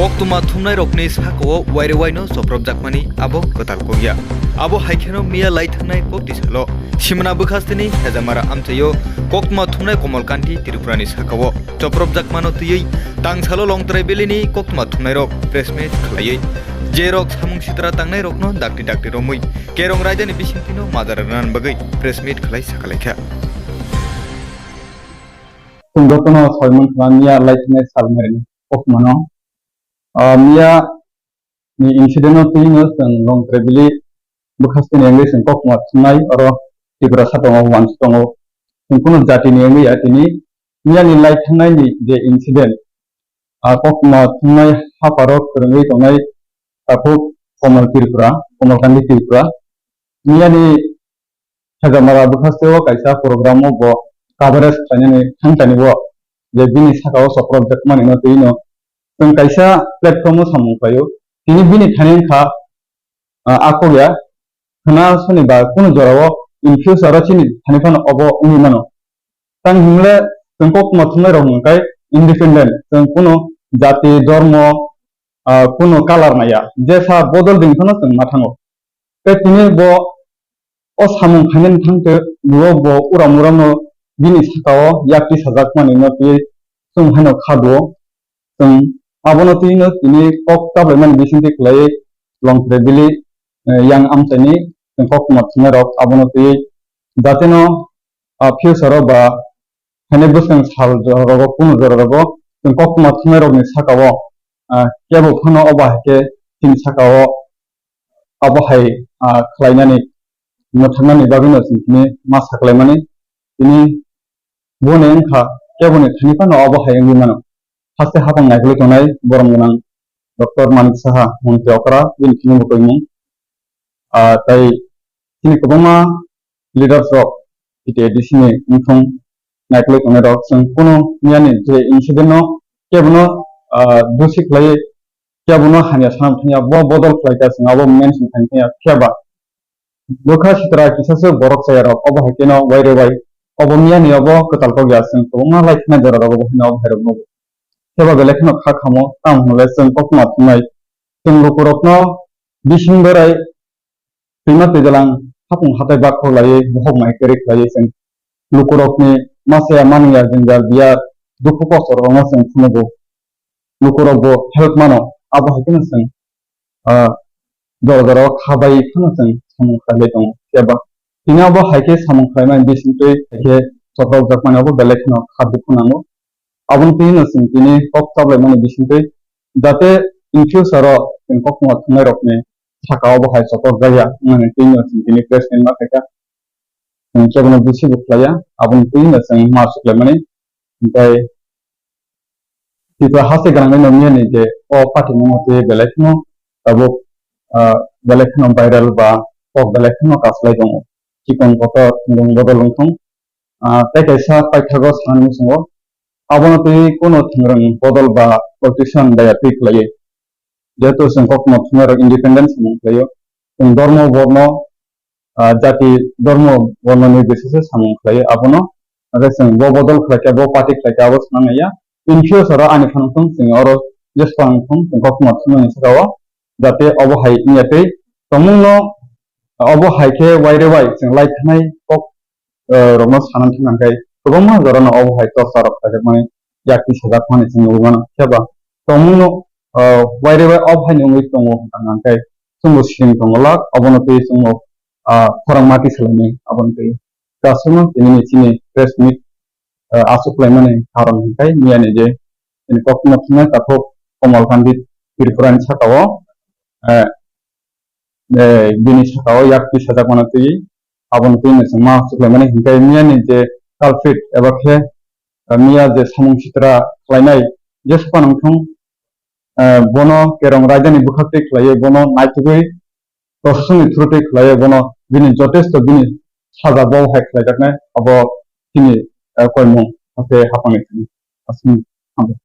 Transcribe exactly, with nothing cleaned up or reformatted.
Koktwma thumnairokni sakao wairwi-no chopropjakmani abo kwtal kok ya. Abo hai kheno miya lai thangnai kokti salo Simna bwkhasteni Hejamara amchaio koktwma thumnai Komal Kanti Tripurani sakao chopropjakmano twiwi tangsalo Longtrai Valley-ni koktwma thumnairok press meet khlaiwi jerok samung sitra tangnairokno dakti dakti romwi Kerong raidani bisingtwino majra rwna bagwi press meet khlai sakalaikha. Chwng jotono soi mankha miya lai thangnai salmarini koktwmano. Ah, miya ni incident-o twi'-no chwng Longtrai Valley bwkhasteni wngwi chwng koktwma thumnai, oro Tiprasa tongo, uansuk tongo. Chwng kunu jatini wngwi ya tini miyani lai thangnaini je incident, ah, koktwma thumnai hapharo kwrwngwi tongnai takhuk Komal Tripura, Komal Kanti Tripura. Miyani Hejamara bwkhasteo kaisa program-o bo coverage khlainani thangchani bo je bini sakao chopropjakmani no twi'-no chwng kaisa platform-o samung khlaio. Tini bini thani wngkha, ah, a kok ya, khna soni ba kunu jorao in future-o chini thani phano obo wngwi mano. Tang hinle chwng koktwma thumnairok hwnkhai independent, chwng kunu jati, dhormo, ah, kunu color naiya, jesa bodol ding phano chwng ma thango. Tei tini bo o samung khainani thangte luo bo uram uramno bini sakao yakti sajakmani no twi chwng haino kha duo. Chwng abono twi'-no tini kok tablaimani bisingtwi khlaiwi Longtrai Valley, eh, yang amchaini chwng koktwma thumnairok abono twi jateno, ah, future-o ba haino bwswng sal jora rogo, kunu jora rogo chwng koktwma thumnairokni sakao, ah, kebo phano obo hai khe chini sakao abo hai, ah, khlainani mwthangmani bagwino chwng tini ma saklaimani. Tini boni wngkha keboni thani phano abo hai wngwi mano. Haste hapang naikolwi tongnai borom gwnang Doctor Manik Saha, Montri Okra, bini thani bo koimung. Ah, tai chini kwbangma leaders rok T T A D C ni wngthung naikolwi tongnai rok, chwng kunu miyani je incident no kebono, ah, dusi khlaiwi kebono hamya sanam thangya, bo bodol khlai kha, chwng abo mention khaini thangya. Phiya ba bwkha sitra kisa se borok chaya rok obo hai kheno waire wai obo miyani obo kwtal kok ya, chwng kwbangma lai khna jora rok obo haino obo hai rok no. Phiya ba belai kheno kha khamo, tamo hwnle chwng koktwma thumnai, chwng lukurokno bising berai twima twidalang hapung hatai bakhor laiwi bohok mai kwrwi khlaiwi chwng lukurokni masa ya manwi ya jwngjal biya dukhu kosto rokno chwng phunugo. Lukurokbo help mano, abo hai kheno chwng, ah, jora jora o kha bai phano chwng samung khlai lai tongo. Phiya ba tini abo hai khe samung khlaimani bisingtwi hai khe chopropjakmani abo belai kheno kha dukhu nango. Aboni twi no chwng tini kok chaplaimani bisingtwi jate in future o chwng koktwma thumnai rokni saka obo hai chopropjak ya wngnani twi no chwng tini press meet ma khaikha. Chwng kebono dusi bo khlaiya, aboni twi no chwng ma suklaimani. Hinkhe Tripura haste gwnangwi no miyani je o patimung twi belai kheno tabuk, ah, belai kheno viral ba kok belai kheno kaslai tongo. Chikon kotor thwngmung bodol wngthung. Ah, tei kaisa paithago sanani muchungo abono twi kunu thwngwrwng bodol ba politician daya twi khlaiwi. Jehetu chwng koktwma thumnairok independent samung khlaio, chwng dormo borno, ah, jati dormo bornoni bisingtwi samung khlaio abono. Hwnkhe chwng bo bodol khlaikha, bo party khlaikha, abo sana naiya. In future o ani phano thung chwng oro jeswk wng thung chwng koktwma thumnani saka o jate obo hai wngya tei tongmungno obo hai khe waire wai chwng lai thanai kok, eh, rokno sana thang khe kwbangma jorano obo hai torsa rok khlaijakmani, yakti sajakmani chwng nugwi mano. Phiya ba tongmungno, eh, waire wai obo hai wngwi tongo hwnkha hwnkhe chwngbo siring tongo lak, obono twi chwngbo, ah, khorang mati salainai abono twi. Kasuma tini chini press meet, eh, aswk khlaimani karon hwnkhe miyani je chini koktwma thumnai takhuk Komal Kanti Tripurani saka o, eh, eh, bini saka o yakti sajakmano twi, aboni twi no chwng ma aswk khlaimani hwnkhe miyani je culprit eba khe, eh, miya je samung sitra khlainai je sophano wngthung, eh, bono Kerong raidani bwkhaktwi khlaiwi bono naitugwi prosasoni through twi khlaiwi bono bini jotesto bini saja bo hai khlaijaknai abo chini, eh, koimung haste hapangni thani. Aswk.